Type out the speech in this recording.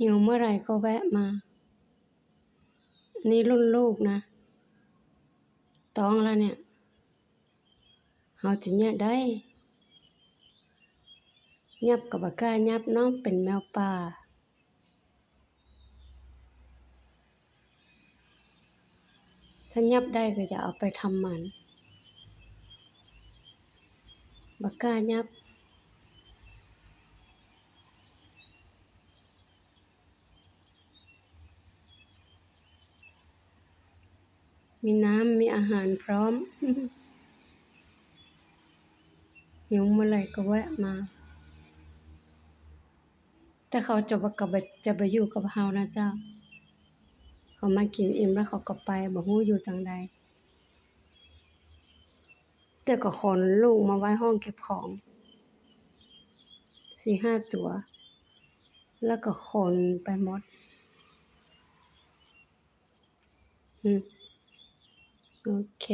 ຫິວເມື່ອໃດກໍແວະມາ. ອັນນີ້ລຸ້ນລູກນະ ຕ້ອງລະເນຍ. ເຮົາຈະຍາດໄດ້ ຫຍັບກໍບໍ່ກ້າຫຍັບເນາະ ເປັນແມວປ່າ. ຖ້າຫຍັບໄດ້ກໍຈະເອົາໄປທຳໝັນ ບໍ່ກ້າຫຍັບ. ມີນ້ຳ ມີອາຫານພ້ອມ. ຫິວເມື່ອໃດກໍແວະມາ. ແຕ່ເຂົາຈະບໍ່ ກໍບໍ່ ຈະບໍ່ຢູ່ກັບເຮົານະເຈົ້າ. ເຂົາມາກິນອີ່ມແລ້ວເຂົາກໍໄປ ບໍ່ຮູ້ຢູ່ຈັ່ງໃດ. ແຕ່ກໍຂົນລູກມາໄວ້ຫ້ອງເກັບຂອງສີ່ຫ້າຕົວ ແລ້ວກໍຂົນໄປໝົດ. ອືມ ໂອເຄ.